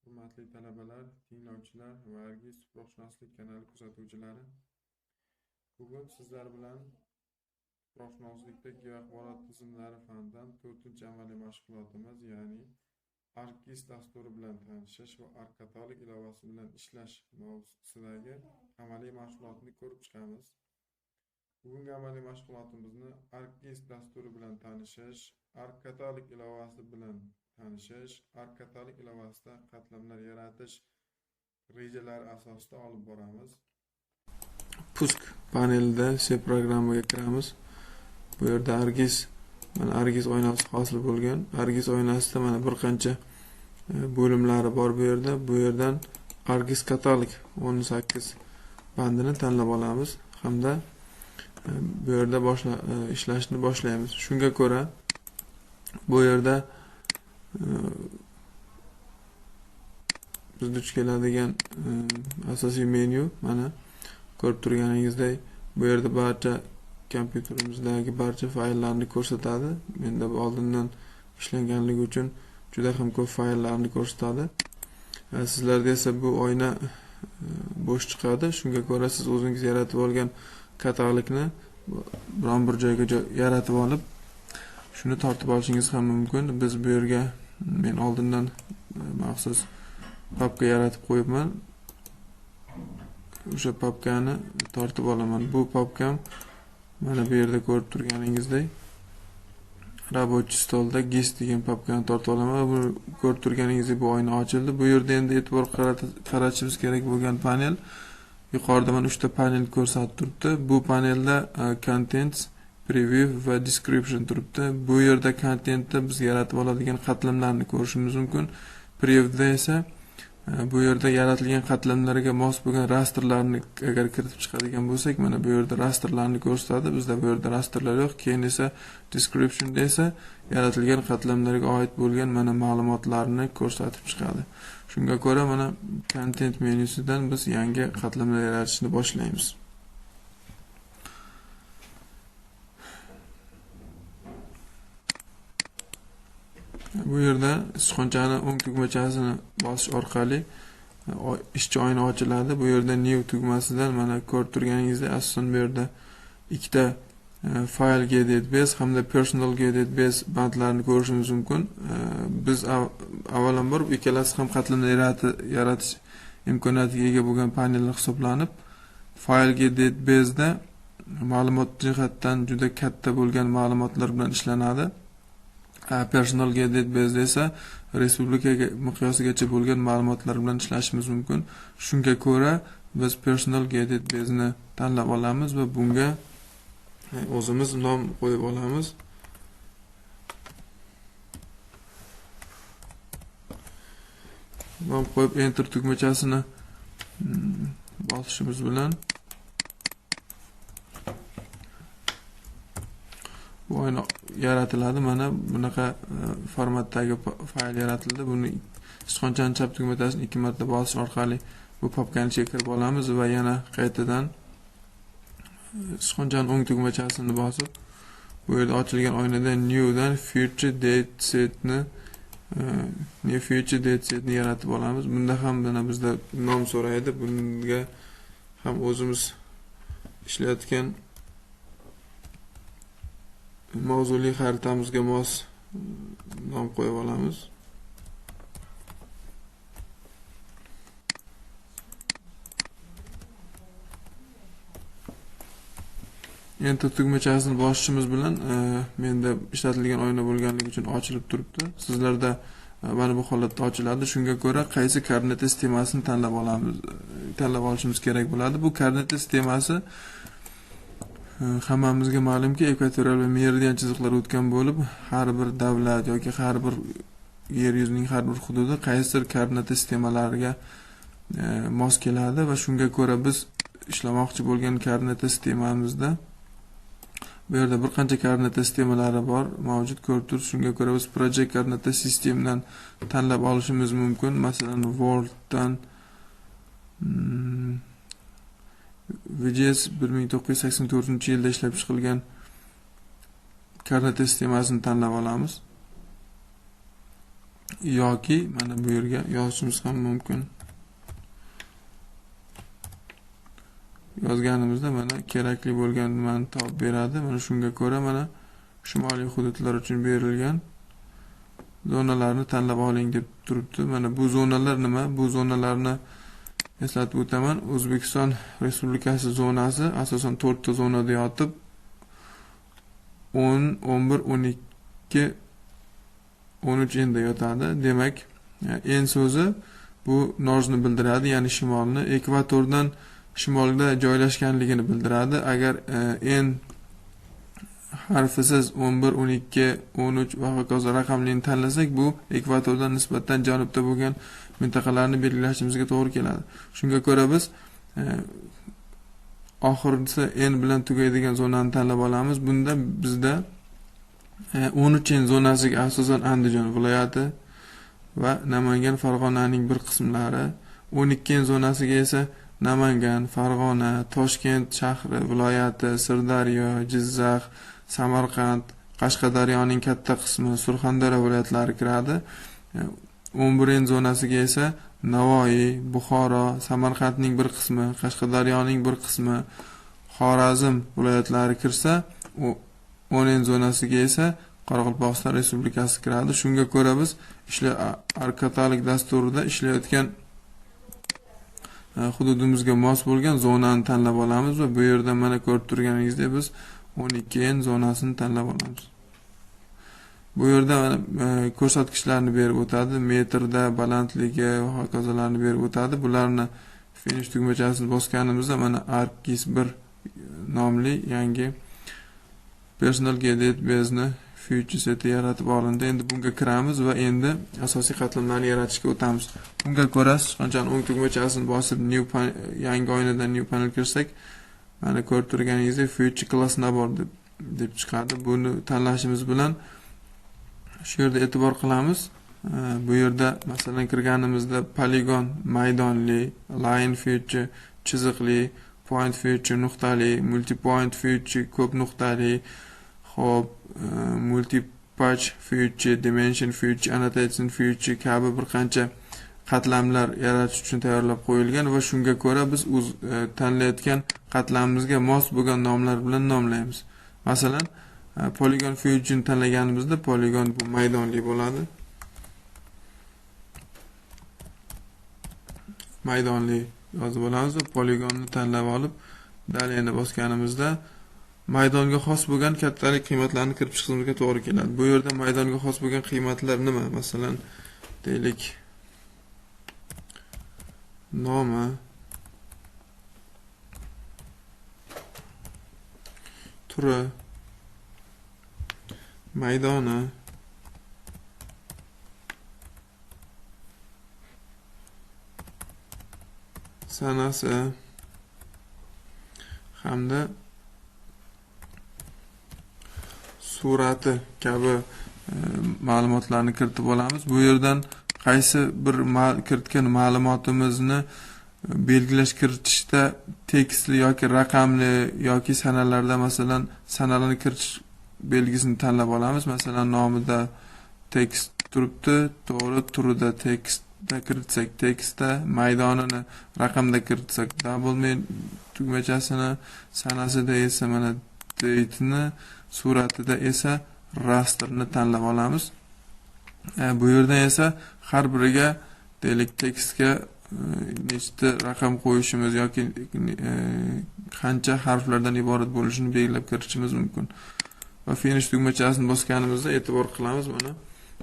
Hurmatli talabalar, tinglovchilar va ArcGIS tuproqshunoslik kanali kuzatuvchilari. Bugun sizlar bilan tuproqshunoslikda geoaxborot tizimlari fanidan 4-amaliy mashg'ulotimiz, ya'ni ArcGIS dasturi bilan tanishish va ArcCatalog ilovasi bilan ishlash mavzusidagi amaliy mashg'ulotni ko'rib chiqamiz. Bugungi amaliy mashg'ulotimizni ArcGIS dasturi bilan tanishish, ArcCatalog ilovasi bilan tanishish, ArcCatalog ilovasida qatlamlar yaratish rejalari asosida olib boramiz. Pusk panelida C programmaga kiramiz. Bu yerda ArcGIS, mana ArcGIS oynasi hosil bo'lgan. ArcGIS oynasida mana bir qancha bo'limlari bor bu yerda. Bu yerdan ArcGIS Catalog 18 bandini tanlab olamiz hamda bu yerda ishlashni boshlaymiz. Shunga ko'ra bu yerda biz duch keladigan asosiy menyu mana ko'rib turganingizdek bu yerda barcha kompyuterimizdagi barcha fayllarni ko'rsatadi. Menda bu oldindan ishlanganligi uchun juda ham ko'p fayllarni ko'rsatadi. Sizlarda esa bu oyna bo'sh chiqadi. Shunga ko'ra siz o'zingiz yaratib olgan katalogni biron bir joyga yaratib olib shuni tortib olishingiz ham mumkin. Biz bu yerga men oldindan maxsus papka yaratib qo'yibman. O'sha papkani tortib olaman. Bu papkam mana bu yerda ko'rib turganingizdek рабочий stolda GIS degan papkani tortib olaman. Buni ko'rib turganingizdek bu oyna ochildi. Bu yerda endi e'tibor qaratishimiz kerak bo'lgan panel yuqorida mana 3 ta panel ko'rsatib turibdi. Bu panelda contents, preview va description turibdi. Bu yerda contentda biz yaratib oladigan qatlamlarni ko'rishimiz mumkin. Previewda esa bu yerda yaratilgan qatlamlarga mos bo'lgan rastrlarni agar kiritib chiqadigan bo'lsak, mana bu yerda rastrlarni ko'rsatadi. Bizda bu yerda rastrlar yo'q. Keyin esa descriptionda esa yaratilgan qatlamlarga oid bo'lgan mana ma'lumotlarni ko'rsatib chiqadi. Shunga ko'ra mana content menyusidan biz yangi qatlamlar yaratishni boshlaymiz. Bu yerda sichqonchani o'ng tugmachasini bosish orqali ishchi oyna ochiladi. Bu yerda new tugmasidan mana ko'rib turganingizdek asosan bu yerda ikkita file geodatabase hamda personal geodatabase bandlarini ko'rishimiz mumkin. Biz avvalambor bu ikkalasi ham qatlamlar yaratish imkoniyatiga ega bo'lgan panellar hisoblanib, file geodatabaseda ma'lumot jihatdan juda katta bo'lgan ma'lumotlar bilan ishlanadi. Personal geodatabase esa respublika miqyosigacha bo'lgan ma'lumotlar bilan ishlashimiz mumkin. Shunga ko'ra biz personal geodatabaseni tanlab olamiz va bunga o'zimiz nom qo'yib olamiz. Nom qo'yib enter tugmachasini bosishimiz bilan bu oyna yaratiladi. Mana bunaqa formatdagi fayl yaratildi. Buni sichqonchani chap tugmachasini 2 marta bosish orqali bu papkani ichiga kirib olamiz va yana qaytadan sichqonchani o'ng tugmachasini bosib bu yerda ochilgan oynada new dan future datasetni new future datasetni yaratib olamiz. Bunda ham mana bizda nom so'raydi. Bunga ham o'zimiz ishlayotgan mavzuli xaritamizga mos nom qo'yib olamiz. Enter tugmachasini bosishimiz bilan menda ishlatilgan oyna bo'lganligi uchun ochilib turibdi. Sizlarda mana bu holatda ochiladi. Shunga ko'ra qaysi koordinata sistemasini tanlab olamiz, tanlab olishimiz kerak bo'ladi. Bu koordinata sistemasi hammamizga ma'lumki ekvatorial va meridian chiziqlar o'tgan bo'lib, har bir davlat yoki har bir yer yuzining har bir hududi qaysidir koordinata sistemalariga mos keladi va shunga ko'ra biz ishlamoqchi bo'lgan koordinata sistemamizda bu yerda bir qancha koordinata sistemalari bor, mavjud ko'rib turibsiz. Shunga ko'ra biz project koordinata sistemdan tanlab olishimiz mumkin. Masalan, World'dan VGS 1984-yilda ishlab chiqilgan koordinata sistemasini tanlab olamiz. Yoki mana bu yerga yozishimiz ham mumkin. Yozganimizda mana kerakli bo'lgan nimani topib beradi. Mana shunga ko'ra mana shimoliy hududlar uchun berilgan zonalarni tanlab oling deb turibdi. Mana bu zonalar nima? Bu zonalarni eslatib o'taman. O'zbekiston Respublikasi zonasi asosan 4 ta zonada yotib 10, 11, 12, 13 endi yotadi. Demak, en so'zi bu norzni bildiradi, ya'ni shimolni, ekvatordan shimolda joylashganligini bildiradi. Agar en harfisiz 11, 12, 13 va hokazo raqamlarni tanlasak, bu ekvatordan nisbatan janubda bo'lgan mintaqalarni belgilashimizga to'g'ri keladi. Shunga ko'ra biz oxirgisi n bilan tugaydigan zonani tanlab olamiz. Bunda bizda 13 n zonasiga asosan Andijon viloyati va Namangan, Farg'onaning bir qismlari, 12 n zonasiga esa Namangan, Farg'ona, Toshkent shahri, viloyati, Sirdaryo, Jizzax, Samarqand, Qashqadaryoning katta qismi, Surxondaryo viloyatlari kiradi. 11 n zonasiga esa Navoiy, Buxoro, Samarqandning bir qismi, Qashqadaryoning bir qismi, Xorazm viloyatlari kirsa, 10 n zonasiga esa Qoraqalpog'iston Respublikasi kiradi. Shunga ko'ra biz ArcCatalog dasturida ishlayotgan hududimizga mos bo'lgan zonani tanlab olamiz va bu yerda mana ko'rib turganingizdek biz 12 n zonasini tanlab olamiz. Bu yerda mana ko'rsatkichlarni berib o'tadi, metrda balandligi va hokazolarni berib o'tadi. Bularni finish tugmachasini bosganimizda mana ArcGIS 1 nomli yangi personal geodatabase feature seti yaratib olindi. Endi bunga kiramiz va endi asosiy qatlamlarni yaratishga o'tamiz. Bunga ko'ra sichqonchani o'ng tugmachasini bosib new yangi oynadan new panel kirsak, mana ko'rib turganingizdek feature class nabor deb chiqadi. Buni tanlashimiz bilan shu yerda e'tibor qilamiz. Bu yerda masalan kirganimizda poligon maydonli, line feature chiziqli, point feature nuqtali, multi point feature ko'p nuqtali, xo'p, multi patch feature, dimension feature, annotation feature kabi bir qancha qatlamlar yaratish uchun tayyorlab qo'yilgan va shunga ko'ra biz o'z tanlayotgan qatlamimizga mos bo'lgan nomlar bilan nomlaymiz. Masalan, polygon feature tanlaganimizda poligon bu maydonli bo'ladi. Maydonli yozib olamiz va poligonni tanlab olib, daleni bosganimizda maydonga xos bo'lgan kattalik qiymatlarni kirib chiqishimizga to'g'ri keladi. Bu yerda maydonga xos bo'lgan qiymatlar nima? Masalan, deylik nomi, turi, maydoni, sanasi hamda surati kabi ma'lumotlarni kiritib olamiz. Bu yerdan qaysi bir kiritgan ma'lumotimizni belgilash kiritishda tekstli yoki raqamli yoki sanalarda, masalan, sanalarni kiritish belgisini tanlab olamiz. Masalan, nomida tekst turibdi, to'g'ri, turida tekstda kiritsak tekstda, maydonini raqamda kiritsak double tugmachasini, sanasida esa mana date'ni, suratida esa rastrni tanlab olamiz. Bu yerdan esa har biriga deylik tekstga nechta raqam qo'yishimiz yoki qancha harflardan iborat bo'lishini belgilab kiritishimiz mumkin. Va finish tugmachasini bosganimizda e'tibor qilamiz, mana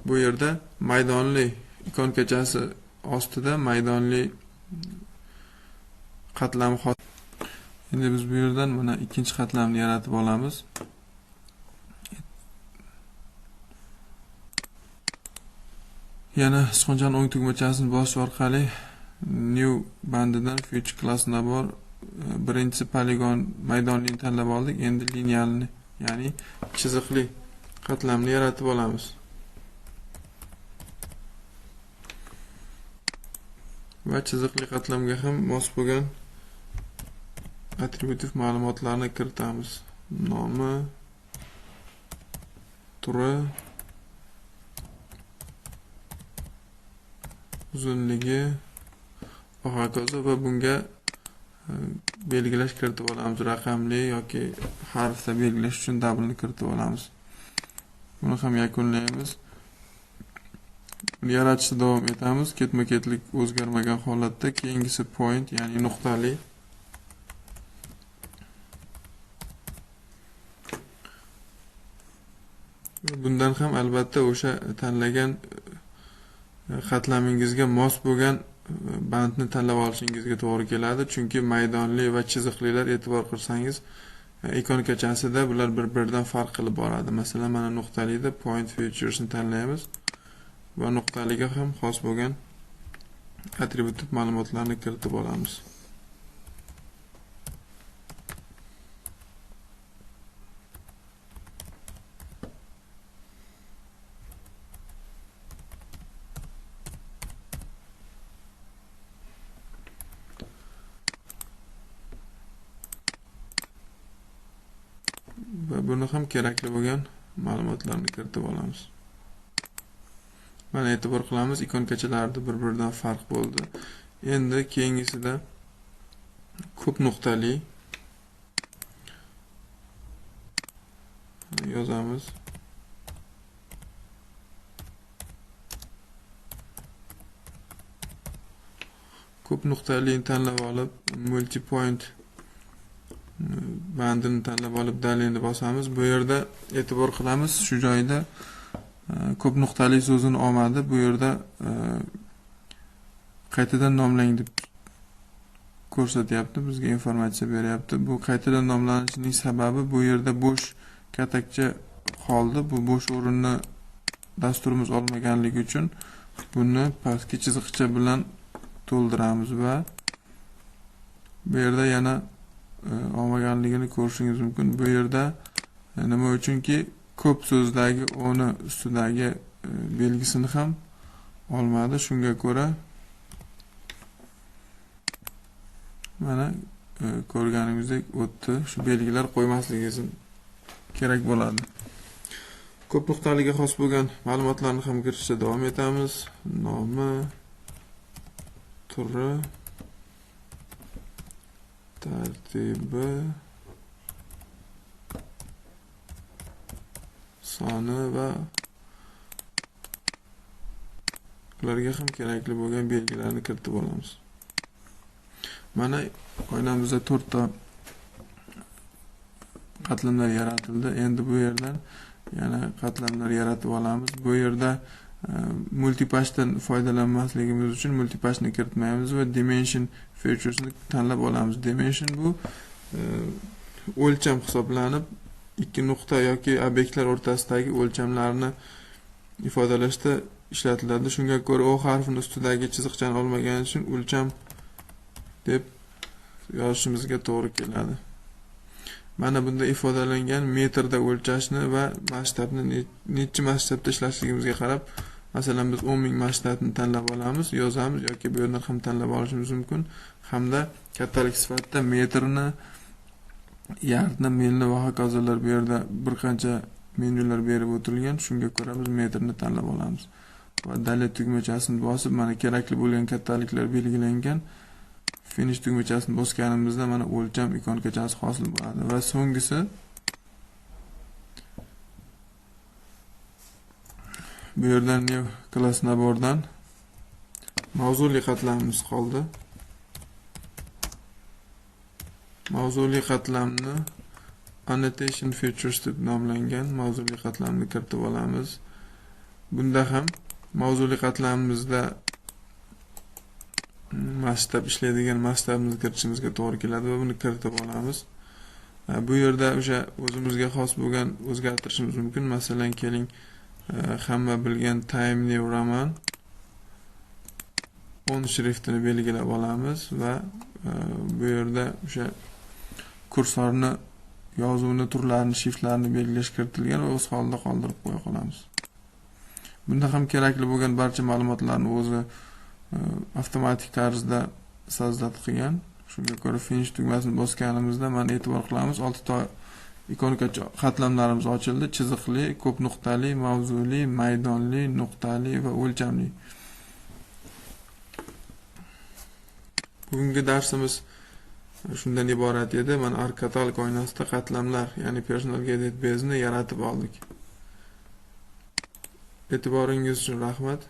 bu yerda maydonli ikonkachasi ostida maydonli qatlam. Endi biz bu yerdan mana ikkinchi qatlamni yaratib olamiz. Yana sichqonchani o'ng tugmachasini bosish orqali new bandidan feature class nabor birinchisi poligon maydonlini tanlab oldik. Endi liniyalini, ya'ni chiziqli qatlamni yaratib olamiz. Va chiziqli qatlamga ham mos bo'lgan atributiv ma'lumotlarni kiritamiz. Nomi, turi, uzunligi va hokazo va bunga belgilash kiritib olamiz. Raqamli yoki harfda belgilash uchun double'ni kiritib olamiz. Buni ham yakunlaymiz. Buni yaratishda davom etamiz. Ketma-ketlik o'zgarmagan holatda keyingisi point, ya'ni nuqtali. Bundan ham albatta o'sha tanlagan qatlamingizga mos bo'lgan bandni tanlab olishingizga to'g'ri keladi. Chunki maydonli va chiziqlilar e'tibor qilsangiz ikonkachasida bular bir-biridan farq qilib boradi. Masalan, mana nuqtalida point featuresni tanlaymiz va nuqtaliga ham xos bo'lgan atributiv ma'lumotlarni kiritib olamiz. Va buni ham kerakli bo'lgan ma'lumotlarni kiritib olamiz. Mana e'tibor qilamiz, ikonkachalarda bir-biridan farq bo'ldi. Endi keyingisida ko'p nuqtali yozamiz. Ko'p nuqtali tanlab olib, multipoint bandini tanlab olib dalilni bosamiz. Bu yerda e'tibor qilamiz, shu joyda ko'p nuqtali so'zini olmadi. Bu yerda qaytadan nomlang deb ko'rsatyapti, bizga informatsiya beryapti. Bu qaytadan nomlanishining sababi bu yerda bo'sh katakcha qoldi. Bu bo'sh o'rinni dasturimiz olmaganligi uchun buni pastki chiziqcha bilan to'ldiramiz va bu yerda yana olmaganligini ko'rishingiz mumkin. Bu yerda nima uchunki ko'p so'zdagi o'ni ustidagi belgisini ham olmadi. Shunga ko'ra mana ko'rganimizdek o'tdi. Shu belgilar qo'ymasligingiz kerak bo'ladi. Ko'p nuqtaliga xos bo'lgan ma'lumotlarni ham kiritishda davom etamiz. Nomi, turi, tartibi, soni va ularga ham kerakli bo'lgan belgilarni kiritib olamiz. Mana oynamizda 4 ta qatlamlar yaratildi. Endi bu yerdan yana qatlamlar yaratib olamiz. Bu yerda multipashdan foydalanmasligimiz uchun multipashni kiritmaymiz va dimension featuresni tanlab olamiz. Dimension bu o'lcham hisoblanib, ikki nuqta yoki obyektlar o'rtasidagi o'lchamlarni ifodalashda ishlatiladi. Shunga ko'ra O harfini ustidagi chiziqchani olmagani uchun o'lcham deb yozishimizga to'g'ri keladi. Mana bunda ifodalangan metrda o'lchashni va masshtabni necha masshtabda ishlashligimizga qarab, masalan biz 10.000 masshtabni tanlab olamiz, yozamiz yoki bu yerdan ham tanlab olishimiz mumkin. Hamda kattalik sifatida metrni, yardni, milni va hokazolar bu yerda bir qancha menyular berib o'tilgan. Shunga ko'ra biz metrni tanlab olamiz va dalil tugmachasini bosib, mana kerakli bo'lgan kattaliklar belgilangan. Finish tugmachasini bosganimizda mana o'lcham ikonkachasi hosil bo'ladi. Va so'nggisi bu yerdan new class nabordan mavzuli qatlamimiz qoldi. Mavzuli qatlamni annotation features deb nomlangan mavzuli qatlamni kiritib olamiz. Bunda ham mavzuli qatlamimizda masshtab ishlaydigan masshtabimizni kiritishimizga to'g'ri keladi va buni kiritib olamiz. Bu yerda o'sha o'zimizga xos bo'lgan o'zgartirishimiz mumkin. Masalan, keling hamma bilgan Time New Roman 10 shriftini belgilab olamiz va bu yerda o'sha kursorni, yozuvni turlarini, shiftlarini belgilash kiritilgan va o'z holida qoldirib qo'ya qolamiz. Bunda ham kerakli bo'lgan barcha ma'lumotlarni o'zi avtomatik tarzda sozdat qilgan. Shunga ko'ra finish tugmasini bosganimizda mana e'tibor qilamiz, 6 ta ikonka qatlamlarimiz ochildi: chiziqli, ko'p nuqtali, mavzuli, maydonli, nuqtali va o'lchamli. Bugungi darsimiz shundan iborat edi. Mana ArcCatalog oynasida qatlamlar, ya'ni Personal Geodatabase ni yaratib oldik. E'tiboringiz uchun rahmat.